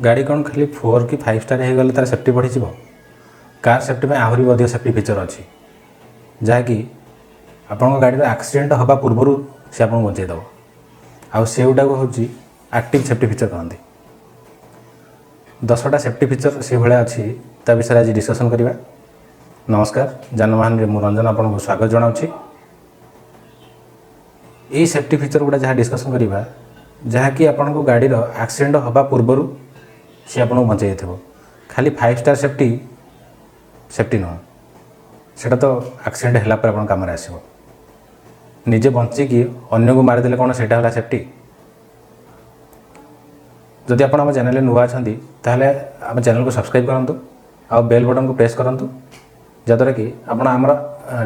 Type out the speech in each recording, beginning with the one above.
ଗାଡ଼ି କ'ଣ ଖାଲି ଫୋର୍ କି ଫାଇଭ୍ ଷ୍ଟାର୍ ହେଇଗଲେ ତା'ର ସେଫ୍ଟି ବଢ଼ିଯିବ? କାର୍ ସେଫ୍ଟି ପାଇଁ ଆହୁରି ବି ଅଧିକ ସେଫ୍ଟି ଫିଚର୍ ଅଛି, ଯାହାକି ଆପଣଙ୍କ ଗାଡ଼ିର ଆକ୍ସିଡେଣ୍ଟ ହେବା ପୂର୍ବରୁ ସେ ଆପଣଙ୍କୁ ବଞ୍ଚେଇ ଦେବ। ଆଉ ସେଗୁଡ଼ାକ ହେଉଛି ଆକ୍ଟିଭ୍ ସେଫ୍ଟି ଫିଚର୍ କହନ୍ତି। 10ଟା ସେଫ୍ଟି ଫିଚର୍ ସେଇଭଳିଆ ଅଛି, ତା ବିଷୟରେ ଆଜି ଡିସ୍କସନ୍ କରିବା। ନମସ୍କାର, ଯାନବାହନରେ ମୁଁ ରଞ୍ଜନ ଆପଣଙ୍କୁ ସ୍ୱାଗତ ଜଣାଉଛି। ଏଇ ସେଫ୍ଟି ଫିଚର୍ ଗୁଡ଼ା ଯାହା ଡିସ୍କସନ୍ କରିବା, ଯାହାକି ଆପଣଙ୍କ ଗାଡ଼ିର ଆକ୍ସିଡେଣ୍ଟ ହେବା ପୂର୍ବରୁ ସେ ଆପଣଙ୍କୁ ବଞ୍ଚେଇ ଦେଇଥିବ। ଖାଲି ଫାଇଭ୍ ଷ୍ଟାର୍ ସେଫ୍ଟି ସେଫ୍ଟି ନୁହଁ, ସେଇଟା ତ ଆକ୍ସିଡେଣ୍ଟ ହେଲା ପରେ ଆପଣଙ୍କ କାମରେ ଆସିବ। ନିଜେ ବଞ୍ଚିକି ଅନ୍ୟକୁ ମାରିଦେଲେ କ'ଣ ସେଇଟା ହେଲା ସେଫ୍ଟି? ଯଦି ଆପଣ ଆମ ଚ୍ୟାନେଲରେ ନୂଆ ଅଛନ୍ତି, ତାହେଲେ ଆମ ଚ୍ୟାନେଲକୁ ସବସ୍କ୍ରାଇବ୍ କରନ୍ତୁ ଆଉ ବେଲ୍ ବଟନ୍କୁ ପ୍ରେସ୍ କରନ୍ତୁ, ଯାହାଦ୍ୱାରା କି ଆପଣ ଆମର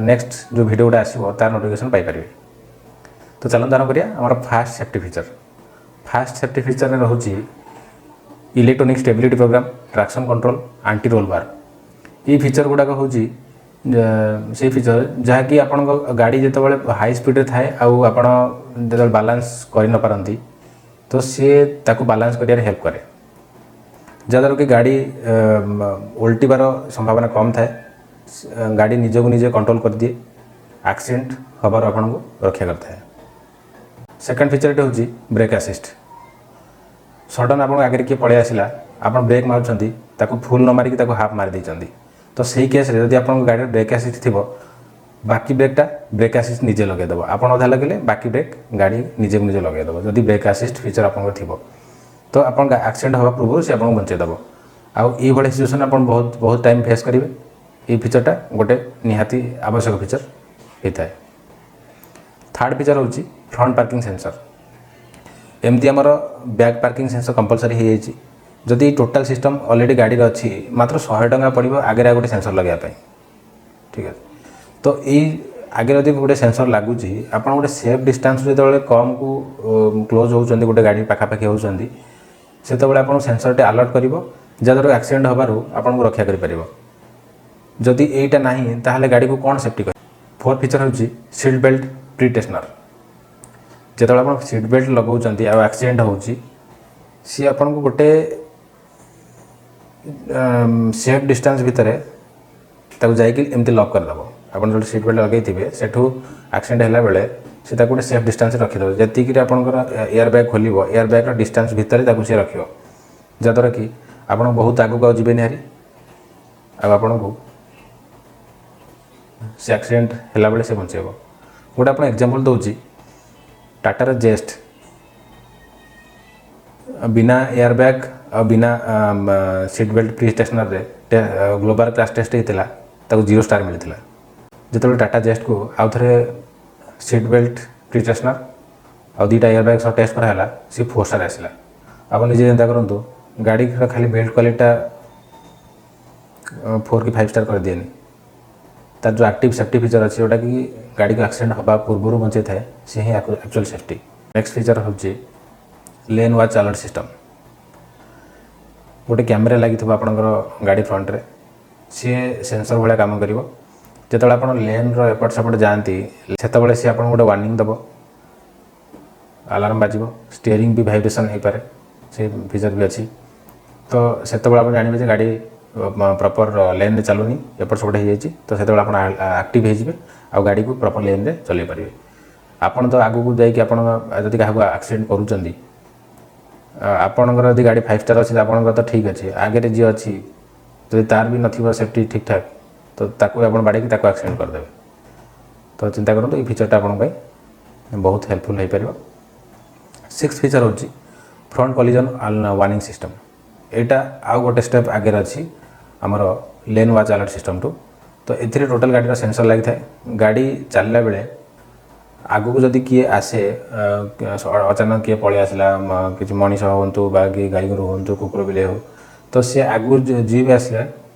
ନେକ୍ସଟ ଯେଉଁ ଭିଡ଼ିଓ ଗୁଡ଼ା ଆସିବ, ତାର ନୋଟିଫିକେସନ୍ ପାଇପାରିବେ। ତ ଚାଲନ୍ତୁ ଆରମ୍ଭ କରିବା ଆମର first safety feature. First safety ଫିଚର୍ରେ ରହୁଛି electronic stability program, traction control, anti roll bar। ଏଇ ଫିଚର୍ ଗୁଡ଼ାକ ହେଉଛି ସେଇ ଫିଚର୍ ଯାହାକି ଆପଣଙ୍କ ଗାଡ଼ି ଯେତେବେଳେ ହାଇ ସ୍ପିଡ଼ରେ ଥାଏ ଆଉ ଆପଣ ଯେତେବେଳେ ବାଲାନ୍ସ କରିନପାରନ୍ତି, ତ ସିଏ ତାକୁ ବାଲାନ୍ସ କରିବାରେ ହେଲ୍ପ କରେ, ଯାହାଦ୍ୱାରା କି ଗାଡ଼ି ଓଲଟିବାର ସମ୍ଭାବନା କମ୍ ଥାଏ। ଗାଡ଼ି ନିଜକୁ ନିଜେ କଣ୍ଟ୍ରୋଲ କରିଦିଏ, ଆକ୍ସିଡେଣ୍ଟ ହେବାର ଆପଣଙ୍କୁ ରକ୍ଷା କରିଥାଏ। ସେକେଣ୍ଡ ଫିଚର୍ଟି ହେଉଛି ବ୍ରେକ୍ ଆସିଷ୍ଟ। ସଡ଼ନ୍ ଆପଣଙ୍କ ଆଗରେ କିଏ ପଳେଇ ଆସିଲା, ଆପଣ ବ୍ରେକ୍ ମାରୁଛନ୍ତି, ତାକୁ ଫୁଲ୍ ନ ମାରିକି ତାକୁ ହାଫ୍ ମାରି ଦେଇଛନ୍ତି। ତ ସେଇ କେସ୍ରେ ଯଦି ଆପଣଙ୍କ ଗାଡ଼ିରେ ବ୍ରେକ୍ ଆସିଷ୍ଟ ଥିବ, ବାକି ବ୍ରେକ୍ଟା ବ୍ରେକ୍ ଆସିଷ୍ଟ ନିଜେ ଲଗେଇଦେବ। ଆପଣ ଅଧା ଲଗେଇଲେ ବାକି ବ୍ରେକ୍ ଗାଡ଼ି ନିଜକୁ ନିଜେ ଲଗେଇଦେବ। ଯଦି ବ୍ରେକ୍ ଆସିଷ୍ଟ ଫିଚର୍ ଆପଣଙ୍କର ଥିବ, ତ ଆପଣଙ୍କ ଆକ୍ସିଡେଣ୍ଟ ହେବା ପୂର୍ବରୁ ସେ ଆପଣଙ୍କୁ ବଞ୍ଚେଇ ଦେବ। ଆଉ ଏଇଭଳିଆ ସିଚୁଏସନ୍ ଆପଣ ବହୁତ ବହୁତ ଟାଇମ୍ ଫେସ୍ କରିବେ। ଏଇ ଫିଚର୍ଟା ଗୋଟେ ନିହାତି ଆବଶ୍ୟକ ଫିଚର୍ ହେଇଥାଏ। ଥାର୍ଡ଼ ଫିଚର୍ ହେଉଛି ଫ୍ରଣ୍ଟ ପାର୍କିଂ ସେନ୍ସର। ଏମିତି ଆମର ବ୍ୟାକ୍ ପାର୍କିଂ ସେନ୍ସର କମ୍ପଲସରି ହେଇଯାଇଛି। ଯଦି ଟୋଟାଲ୍ ସିଷ୍ଟମ୍ ଅଲରେଡ଼ି ଗାଡ଼ିରେ ଅଛି, ମାତ୍ର 100 ଟଙ୍କା ପଡ଼ିବ ଆଗରେ ଆଉ ଗୋଟେ ସେନ୍ସର ଲଗାଇବା ପାଇଁ। ଠିକ୍ ଅଛି, ତ ଏଇ ଆଗରେ ଯଦି ଗୋଟେ ସେନ୍ସର ଲାଗୁଛି, ଆପଣ ଗୋଟେ ସେଫ୍ ଡିଷ୍ଟାନ୍ସ ଯେତେବେଳେ କମ୍କୁ କ୍ଲୋଜ୍ ହେଉଛନ୍ତି, ଗୋଟେ ଗାଡ଼ି ପାଖାପାଖି ହେଉଛନ୍ତି, ସେତେବେଳେ ଆପଣଙ୍କୁ ସେନ୍ସରଟି ଆଲର୍ଟ କରିବ, ଯାହାଦ୍ୱାରା ଆକ୍ସିଡେଣ୍ଟ ହେବାରୁ ଆପଣଙ୍କୁ ରକ୍ଷା କରିପାରିବ। ଯଦି ଏଇଟା ନାହିଁ, ତାହେଲେ ଗାଡ଼ିକୁ କ'ଣ ସେଫ୍ଟି କରିବ? ଫୋର୍ଥ ଫିଚର୍ ହେଉଛି ସିଟ୍ ବେଲ୍ଟ ପ୍ରି ଟେନ୍ସନର୍। ଯେତେବେଳେ ଆପଣ ସିଟ୍ ବେଲ୍ଟ ଲଗାଉଛନ୍ତି ଆଉ ଆକ୍ସିଡେଣ୍ଟ ହେଉଛି, ସିଏ ଆପଣଙ୍କୁ ଗୋଟେ ସେଫ୍ ଡିଷ୍ଟାନ୍ସ ଭିତରେ ତାକୁ ଯାଇକି ଏମିତି ଲକ୍ କରିଦେବ। ଆପଣ ଯେଉଁଠି ସିଟ୍ ବେଲ୍ଟ ଲଗାଇଥିବେ, ସେଠୁ ଆକ୍ସିଡେଣ୍ଟ ହେଲା ବେଳେ ସେ ତାକୁ ଗୋଟେ ସେଫ୍ ଡିଷ୍ଟାନ୍ସରେ ରଖିଦେବ। ଯେତିକିରେ ଆପଣଙ୍କର ଏୟାର ବ୍ୟାଗ୍ ଖୋଲିବ, ଏୟାର ବ୍ୟାଗ୍ର ଡିଷ୍ଟାନ୍ସ ଭିତରେ ତାକୁ ସିଏ ରଖିବ, ଯାହାଦ୍ୱାରା କି ଆପଣ ବହୁତ ଆଗକୁ ଆଉ ଯିବେନି ହାରି ଆଉ ଆପଣଙ୍କୁ ସେ ଆକ୍ସିଡେଣ୍ଟ ହେଲାବେଳେ ସେ ବଞ୍ଚେଇବ। ଗୋଟେ ଆପଣ ଏକ୍ଜାମ୍ପଲ୍ ଦେଉଛି। ଟାଟାର ଜେଷ୍ଟ ବିନା ଏୟାର ବ୍ୟାଗ୍ ଆଉ ବିନା ସିଟ୍ ବେଲ୍ଟ ପ୍ରି ଟେନ୍ସନର୍ରେ ଗ୍ଲୋବାଲ୍ କ୍ରାସ୍ ଟେଷ୍ଟ ହେଇଥିଲା, ତାକୁ ଜିରୋ ଷ୍ଟାର୍ ମିଳିଥିଲା। ଯେତେବେଳେ ଟାଟା ଜେଷ୍ଟକୁ ଆଉ ଥରେ ସିଟ୍ ବେଲ୍ଟ ପ୍ରି ଟେନ୍ସନର୍ ଆଉ 2ଟା ଏୟାର ବ୍ୟାଗ୍ ସହ ଟେଷ୍ଟ କରାହେଲା, ସେ ଫୋର୍ ଷ୍ଟାର୍ ଆସିଲା। ଆପଣ ନିଜେ ଚିନ୍ତା କରନ୍ତୁ, ଗାଡ଼ିର ଖାଲି ବେଲ୍ଟ କ୍ୱାଲିଟିଟା ଫୋର୍ କି ଫାଇଭ୍ ଷ୍ଟାର୍ କରିଦିଏନି। ତାର ଯେଉଁ ଆକ୍ଟିଭ୍ ସେଫ୍ଟି ଫିଚର୍ ଅଛି, ଯେଉଁଟାକି ଗାଡ଼ିକୁ ଆକ୍ସିଡେଣ୍ଟ ହେବା ପୂର୍ବରୁ ବଞ୍ଚେଇଥାଏ, ସେ ହିଁ ଆକ୍ଚୁଆଲ୍ ସେଫ୍ଟି। ନେକ୍ସଟ ଫିଚର୍ ହେଉଛି ଲେନ୍ ୱାଚ୍ ଆଲର୍ଟ ସିଷ୍ଟମ୍। ଗୋଟେ କ୍ୟାମେରା ଲାଗିଥିବ ଆପଣଙ୍କର ଗାଡ଼ି ଫ୍ରଣ୍ଟରେ, ସିଏ ସେନ୍ସର ଭଳିଆ କାମ କରିବ। ଯେତେବେଳେ ଆପଣ ଲେନ୍ର ଏପଟ ସେପଟ ଯାଆନ୍ତି, ସେତେବେଳେ ସିଏ ଆପଣଙ୍କୁ ଗୋଟେ ୱାର୍ଣ୍ଣିଂ ଦେବ, ଆଲାର୍ମ ବାଜିବ, ଷ୍ଟିୟରିଂ ବି ଭାଇବ୍ରେସନ୍ ହେଇପାରେ, ସେ ଫିଚର୍ ବି ଅଛି। ତ ସେତେବେଳେ ଆପଣ ଜାଣିବେ ଯେ ଗାଡ଼ି ପ୍ରପର୍ ଲେନ୍ରେ ଚାଲୁନି, ଏପଟ ସେପଟ ହେଇଯାଇଛି। ତ ସେତେବେଳେ ଆପଣ ଆକ୍ଟିଭ୍ ହେଇଯିବେ ଆଉ ଗାଡ଼ିକୁ ପ୍ରପର୍ ଲେନ୍ରେ ଚଲେଇ ପାରିବେ। ଆପଣ ତ ଆଗକୁ ଯାଇକି ଆପଣ ଯଦି କାହାକୁ ଆକ୍ସିଡେଣ୍ଟ କରୁଛନ୍ତି, ଆପଣଙ୍କର ଯଦି ଗାଡ଼ି ଫାଇଭ୍ ଷ୍ଟାର୍ ଅଛି, ତ ଆପଣଙ୍କର ତ ଠିକ୍ ଅଛି। ଆଗରେ ଯିଏ ଅଛି, ଯଦି ତାର ବି ନଥିବ ସେଫ୍ଟି ଠିକ୍ଠାକ୍, ତ ତାକୁ ଆପଣ ବାଡ଼େଇକି ତାକୁ ଆକ୍ସିଡେଣ୍ଟ କରିଦେବେ। ତ ଚିନ୍ତା କରନ୍ତୁ, ଏଇ ଫିଚର୍ଟା ଆପଣଙ୍କ ପାଇଁ ବହୁତ ହେଲ୍ପଫୁଲ୍ ହେଇପାରିବ। ସିକ୍ସ ଫିଚର୍ ହେଉଛି ଫ୍ରଣ୍ଟ କଲିଜନ୍ ୱାର୍ଣ୍ଣିଂ ସିଷ୍ଟମ୍। ଏଇଟା ଆଉ ଗୋଟେ ଷ୍ଟେପ୍ ଆଗରେ ଅଛି ଆମର ଲେନ୍ ୱାଚ୍ ଆଲର୍ଟ ସିଷ୍ଟମ୍ଠୁ। ତ ଏଥିରେ ଟୋଟାଲ୍ ଗାଡ଼ିର ସେନ୍ସର୍ ଲାଗିଥାଏ। ଗାଡ଼ି ଚାଲିଲା ବେଳେ ଆଗକୁ ଯଦି କିଏ ଆସେ, ଅଚାନକ କିଏ ପଳେଇ ଆସିଲା, କିଛି ମଣିଷ ହୁଅନ୍ତୁ ବା କି ଗାଈ ଗୋରୁ ହୁଅନ୍ତୁ, କୁକୁର ବିଲେଇ ହଉ, ତ ସିଏ ଆଗକୁ ଯିଏ ବି ଆସିଲା,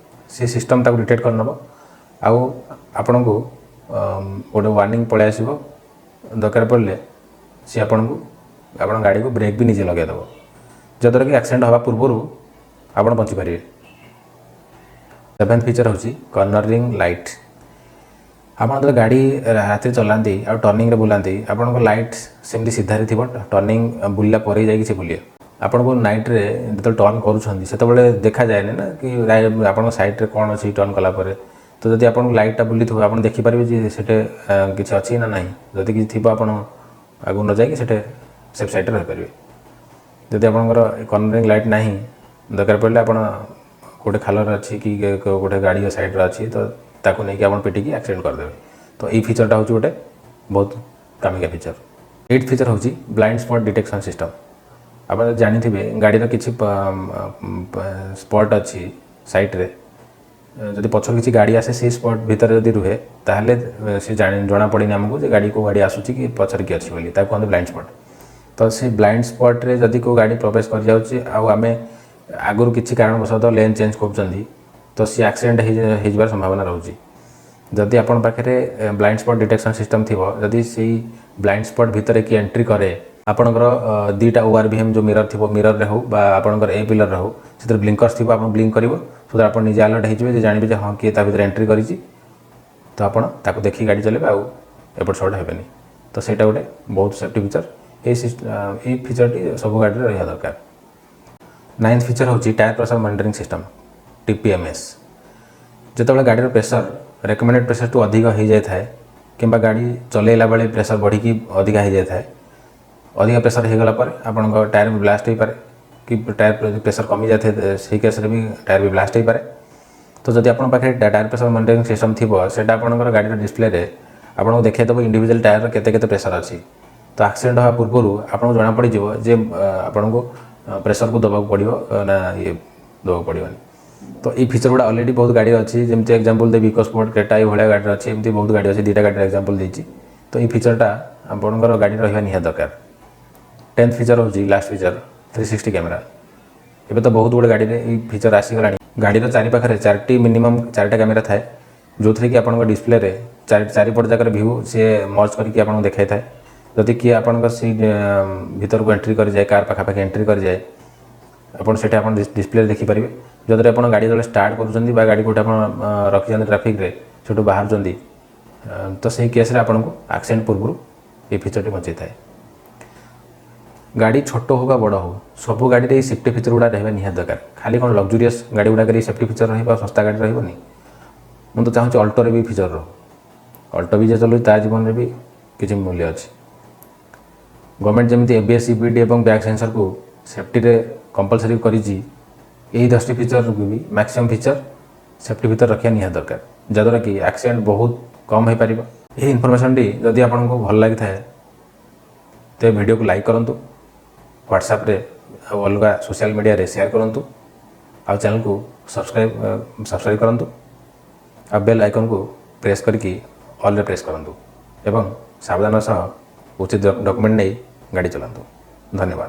ସେ ସିଷ୍ଟମ୍ ତାକୁ ଡିଟେକ୍ଟ କରିନେବ ଆଉ ଆପଣଙ୍କୁ ଗୋଟେ ୱାର୍ଣ୍ଣିଂ ପଳେଇ ଆସିବ। ଦରକାର ପଡ଼ିଲେ ସିଏ ଆପଣଙ୍କୁ ଆପଣଙ୍କ ଗାଡ଼ିକୁ ବ୍ରେକ୍ ବି ନିଜେ ଲଗାଇଦେବ, ଯାହାଦ୍ୱାରା କି ଆକ୍ସିଡେଣ୍ଟ ହେବା ପୂର୍ବରୁ ଆପଣ ବଞ୍ଚିପାରିବେ। ସେଭେନ୍ଥ ଫିଚର୍ ହେଉଛି କର୍ଣ୍ଣରିଂ ଲାଇଟ୍। ଆପଣ ଯେତେବେଳେ ଗାଡ଼ି ରାତିରେ ଚଲାନ୍ତି ଆଉ ଟର୍ଣ୍ଣିଂରେ ବୁଲାନ୍ତି, ଆପଣଙ୍କ ଲାଇଟ୍ ସେମିତି ସିଧାରେ ଥିବ, ଟର୍ଣ୍ଣିଂ ବୁଲିଲା ପରେ ଯାଇକି ସେ ବୁଲିବ। ଆପଣଙ୍କୁ ନାଇଟ୍ରେ ଯେତେବେଳେ ଟର୍ନ କରୁଛନ୍ତି, ସେତେବେଳେ ଦେଖାଯାଏନି ନା କି ଆପଣଙ୍କ ସାଇଡ଼୍ରେ କ'ଣ ଅଛି ଟର୍ନ କଲା ପରେ। ତ ଯଦି ଆପଣଙ୍କୁ ଲାଇଟ୍ଟା ବୁଲିଥିବ, ଆପଣ ଦେଖିପାରିବେ ଯେ ସେଠି କିଛି ଅଛି ନା ନାହିଁ। ଯଦି କିଛି ଥିବ, ଆପଣ ଆଗକୁ ନ ଯାଇକି ସେଠି ସେଫ୍ ସାଇଡ଼୍ରେ ରହିପାରିବେ। ଯଦି ଆପଣଙ୍କର କର୍ଣ୍ଣରିଂ ଲାଇଟ୍ ନାହିଁ, ଦରକାର ପଡ଼ିଲେ ଆପଣ ଗୋଟେ ଖାଲରେ ଅଛି କି ଗୋଟେ ଗାଡ଼ି ସାଇଡ଼୍ରେ ଅଛି, ତ ତାକୁ ନେଇକି ଆପଣ ପିଟିକି ଆକ୍ସିଡେଣ୍ଟ କରିଦେବେ। ତ ଏଇ ଫିଚର୍ଟା ହେଉଛି ଗୋଟେ ବହୁତ କାମିକା ଫିଚର୍। ଏଇଟ୍ ଫିଚର୍ ହେଉଛି ବ୍ଲାଇଣ୍ଡ ସ୍ପଟ୍ ଡିଟେକ୍ସନ୍ ସିଷ୍ଟମ୍। ଆପଣ ଜାଣିଥିବେ, ଗାଡ଼ିର କିଛି ସ୍ପଟ୍ ଅଛି ସାଇଡ଼୍ରେ। ଯଦି ପଛରୁ କିଛି ଗାଡ଼ି ଆସେ, ସେଇ ସ୍ପଟ୍ ଭିତରେ ଯଦି ରୁହେ, ତାହେଲେ ସେ ଜଣା ପଡ଼େନି ଆମକୁ ଯେ ଗାଡ଼ି କେଉଁ ଗାଡ଼ି ଆସୁଛି କି ପଛରେ କିଏ ଅଛି ବୋଲି। ତାକୁ କୁହନ୍ତି ବ୍ଲାଇଣ୍ଡ ସ୍ପଟ୍। ତ ସେଇ ବ୍ଲାଇଣ୍ଡ ସ୍ପଟ୍ରେ ଯଦି କେଉଁ ଗାଡ଼ି ପ୍ରବେଶ କରିଯାଉଛି ଆଉ ଆମେ ଆଗରୁ କିଛି କାରଣବଶତଃ ଲେନ୍ ଚେଞ୍ଜ କରୁଛନ୍ତି, ତ ସିଏ ଆକ୍ସିଡେଣ୍ଟ ହେଇଯିବାର ସମ୍ଭାବନା ରହୁଛି। ଯଦି ଆପଣଙ୍କ ପାଖରେ ବ୍ଲାଇଣ୍ଡ ସ୍ପଟ୍ ଡିଟେକ୍ସନ୍ ସିଷ୍ଟମ୍ ଥିବ, ଯଦି ସେଇ ବ୍ଲାଇଣ୍ଡ ସ୍ପଟ୍ ଭିତରେ କିଏ ଏଣ୍ଟ୍ରି କରେ, ଆପଣଙ୍କର ଦୁଇଟା ଓଆରଭିଏମ୍ ଯେଉଁ ମିରର ଥିବ, ମିରରରେ ହେଉ ବା ଆପଣଙ୍କର ଏ ପିଲରରେ ହେଉ, ସେଥିରେ ବ୍ଲିଙ୍କର୍ସ ଥିବ, ଆପଣ ବ୍ଲିଙ୍କ କରିବ, ସୋ that ଆପଣ ନିଜେ ଆଲର୍ଟ ହେଇଯିବେ ଯେ ଜାଣିବେ ଯେ ହଁ, କିଏ ତା ଭିତରେ ଏଣ୍ଟ୍ରି କରିଛି। ତ ଆପଣ ତାକୁ ଦେଖିକି ଗାଡ଼ି ଚଲେଇବେ ଆଉ ଏପଟ ସେପଟ ହେବେନି। ତ ସେଇଟା ଗୋଟେ ବହୁତ ସେଫ୍ଟି ଫିଚର୍। ଏଇ ଫିଚର୍ଟି ସବୁ ଗାଡ଼ିରେ ରହିବା ଦରକାର। ନାଇନ୍ଥ ଫିଚର୍ ହେଉଛି ଟାୟାର ପ୍ରେସର ମନିଟରିଂ ସିଷ୍ଟମ୍, ଟିପିଏମ୍ଏସ୍। ଯେତେବେଳେ ଗାଡ଼ିର ପ୍ରେସର ରେକମେଣ୍ଡେଡ଼ ପ୍ରେସରଠୁ ଅଧିକ ହେଇଯାଇଥାଏ କିମ୍ବା ଗାଡ଼ି ଚଲେଇଲା ବେଳେ ପ୍ରେସର ବଢ଼ିକି ଅଧିକା ହେଇଯାଇଥାଏ, ଅଧିକା ପ୍ରେସର ହେଇଗଲା ପରେ ଆପଣଙ୍କ ଟାୟାର ବି ବ୍ଲାଷ୍ଟ ହେଇପାରେ କି ଟାୟାର ପ୍ରେସର କମି ଯାଇଥାଏ, ସେଇ କେସ୍ରେ ବି ଟାୟାର ବି ବ୍ଲାଷ୍ଟ ହେଇପାରେ। ତ ଯଦି ଆପଣଙ୍କ ପାଖରେ ଟାୟାର ପ୍ରେସର ମନିଟରିଂ ସିଷ୍ଟମ୍ ଥିବ, ସେଇଟା ଆପଣଙ୍କର ଗାଡ଼ିର ଡିସପ୍ଲେରେ ଆପଣଙ୍କୁ ଦେଖାଇଦେବ ଇଣ୍ଡିଭିଜୁଆଲ ଟାୟାରର କେତେ କେତେ ପ୍ରେସର ଅଛି। ତ ଆକ୍ସିଡେଣ୍ଟ ହେବା ପୂର୍ବରୁ ଆପଣଙ୍କୁ ଜଣାପଡ଼ିଯିବ ଯେ ଆପଣଙ୍କୁ ପ୍ରେସରକୁ ଦେବାକୁ ପଡ଼ିବ ନା ଇଏ ଦେବାକୁ ପଡ଼ିବନି। ତ ଏଇ ଫିଚର୍ ଗୁଡ଼ା ଅଲରେଡ଼ି ବହୁତ ଗାଡ଼ିରେ ଅଛି। ଯେମିତି ଏକ୍ଜାମ୍ପଲ୍ ଦେବି, ଇକୋ ସ୍ପୋର୍ଟ, କ୍ରେଟା, ଏଇଭଳିଆ ଗାଡ଼ିରେ ଅଛି। ଏମିତି ବହୁତ ଗାଡ଼ି ଅଛି, ଦୁଇଟା ଗାଡ଼ିର ଏକ୍ଜାମ୍ପଲ୍ ଦେଇଛି। ତ ଏଇ ଫିଚର୍ଟା ଆପଣଙ୍କର ଗାଡ଼ିରେ ରହିବା ନିହାତି ଦରକାର। 10th feature ହେଉଛି ଲାଷ୍ଟ ଫିଚର୍, 360 କ୍ୟାମେରା। ଏବେ ତ ବହୁତ ଗୁଡ଼ିଏ ଗାଡ଼ିରେ ଏଇ ଫିଚର୍ ଆସିଗଲାଣି। ଗାଡ଼ିର ଚାରି ପାଖରେ ଚାରିଟି, ମିନିମମ୍ ଚାରିଟା କ୍ୟାମେରା ଥାଏ, ଯେଉଁଥିରେ କି ଆପଣଙ୍କ ଡିସପ୍ଲେରେ ଚାରିପଟ ଯାକର ଭ୍ୟୁ ସିଏ ମର୍ଜ କରିକି ଆପଣଙ୍କୁ ଦେଖାଇଥାଏ। ଯଦି କିଏ ଆପଣଙ୍କ ସେଇ ଭିତରକୁ ଏଣ୍ଟ୍ରି କରିଯାଏ, କାର୍ ପାଖାପାଖି ଏଣ୍ଟ୍ରି କରିଯାଏ, ଆପଣ ସେଠି ଆପଣ ଡିସପ୍ଲେରେ ଦେଖିପାରିବେ। ଯଦ୍ୱାରା ଆପଣ ଗାଡ଼ି ଯେତେବେଳେ ଷ୍ଟାର୍ଟ କରୁଛନ୍ତି ବା ଗାଡ଼ି କେଉଁଠି ଆପଣ ରଖିଛନ୍ତି ଟ୍ରାଫିକ୍ରେ, ସେଠୁ ବାହାରୁଛନ୍ତି, ତ ସେଇ କେସ୍ରେ ଆପଣଙ୍କୁ ଆକ୍ସିଡେଣ୍ଟ ପୂର୍ବରୁ ଏଇ ଫିଚର୍ଟି ବଞ୍ଚେଇଥାଏ। ଗାଡ଼ି ଛୋଟ ହଉ ବା ବଡ଼ ହଉ, ସବୁ ଗାଡ଼ିରେ ଏଇ ସେଫ୍ଟି ଫିଚର୍ ଗୁଡ଼ା ରହିବା ନିହାତି ଦରକାର। ଖାଲି କ'ଣ ଲକ୍ଜୁରିୟସ୍ ଗାଡ଼ି ଗୁଡ଼ାକରେ ଏଇ ସେଫ୍ଟି ଫିଚର୍ ରହିବ ଆଉ ଶସ୍ତା ଗାଡ଼ି ରହିବନି? ମୁଁ ତ ଚାହୁଁଛି ଅଲ୍ଟୋରେ ବି ଫିଚର୍ ରହୁ। ଅଲ୍ଟୋ ବି ଯିଏ ଚଲାଉଛି, ତା ଜୀବନରେ ବି କିଛି ମୂଲ୍ୟ ଅଛି। ଗଭର୍ଣ୍ଣମେଣ୍ଟ ଯେମିତି ଏବିଏସ୍, ଇବିଡି ଏବଂ ବ୍ୟାକ୍ ସେନ୍ସରକୁ ସେଫ୍ଟିରେ କମ୍ପଲସରି କରିଛି, ଏହି 10ଟି ଫିଚର୍କୁ ବି ମ୍ୟାକ୍ସିମମ୍ ଫିଚର୍ ସେଫ୍ଟି ଭିତରେ ରଖିବା ନିହାତି ଦରକାର, ଯାହାଦ୍ୱାରା କି ଆକ୍ସିଡେଣ୍ଟ ବହୁତ କମ୍ ହୋଇପାରିବ। ଏହି ଇନଫର୍ମେସନ୍ଟି ଯଦି ଆପଣଙ୍କୁ ଭଲ ଲାଗିଥାଏ, ତେବେ ଭିଡ଼ିଓକୁ ଲାଇକ୍ କରନ୍ତୁ, ହ୍ୱାଟ୍ସଆପ୍ରେ ଆଉ ଅଲଗା ସୋସିଆଲ ମିଡ଼ିଆରେ ସେୟାର କରନ୍ତୁ ଆଉ ଚ୍ୟାନେଲକୁ ସବସ୍କ୍ରାଇବ୍ କରନ୍ତୁ ଆଉ ବେଲ୍ ଆଇକନ୍କୁ ପ୍ରେସ୍ କରିକି ଅଲ୍ରେ ପ୍ରେସ୍ କରନ୍ତୁ ଏବଂ ସାବଧାନ ସହ ଉଚିତ ଡକୁମେଣ୍ଟ ନେଇ ଗାଡ଼ି ଚଲାନ୍ତୁ। ଧନ୍ୟବାଦ।